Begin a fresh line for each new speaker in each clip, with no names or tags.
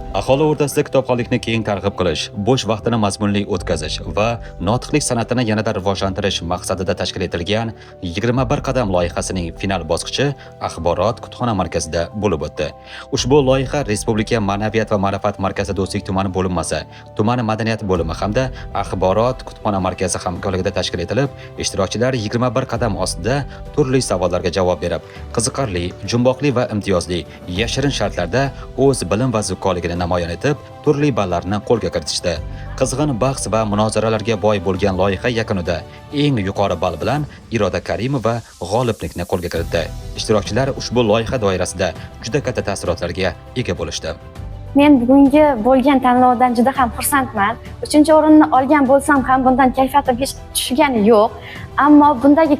Aholi o'rtasida kitobxonlikni keng targ'ib qilish, bo'sh vaqtini mazmunli o'tkazish va notiqlik san'atini yanada rivojlantirish maqsadida tashkil etilgan 21 qadam loyihasining final bosqichi Axborot kutubxona markazida bo'lib o'tdi. Ushbu loyiha Respublika ma'naviyat va ma'rifat markazi Do'stlik tumani bo'linmasi, tuman madaniyat bo'limi hamda Axborot kutubxona markazi hamkorligida tashkil etilib, ishtirokchilar 21 qadam ostida turli savollarga javob berib, qiziqarli, jumboqli va imtiyozli yashirin shartlarda o'z bilim va zukkoligini namoyon etib, turli ballarni qo'lga kiritishdi. Qizg'in bahs va munozaralarga boy bo'lgan loyiha yakunida eng yuqori ball bilan Iroda Karimova g'oliblikni qo'lga kiritdi. Ishtirokchilar ushbu loyiha doirasida juda katta taassurotlarga ega bo'lishdi.
Men bugungi bo'lgan tanlovdan juda ham xursandman. Uchinchi o'rinni olgan bo'lsam ham, bundan kayfiyatim hech tushgani yo'q. Ammo bundagi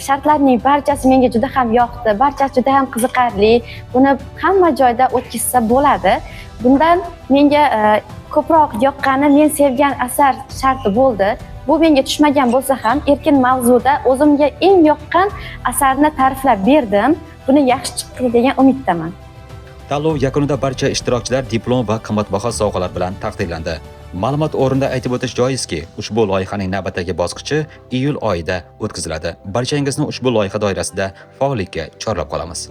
shartlarning barchasi menga juda ham yoqdi. Barchasi juda ham qiziqarli. Buni hamma joyda o'tkazsa bo'ladi. Bundan menga ko'proq yoqqani men sevgan asar sharti bo'ldi. Bu menga tushmagan bo'lsa ham, erkin mavzuda o'zimga eng yoqqan asarni ta'riflab berdim. Buni yaxshi chiqdi degan umiddaman.
Tanlov yakunida barcha ishtirokchilar diplom va qimmatbaho sovg'alar bilan taqdirlandi. Ma'lumot o'rnida aytib o'tish joizki, ushbu loyihaning navbatdagi bosqichi iyul oyida o'tkaziladi. Barchangizni ushbu loyiha doirasida faollikka chorlab qolamiz.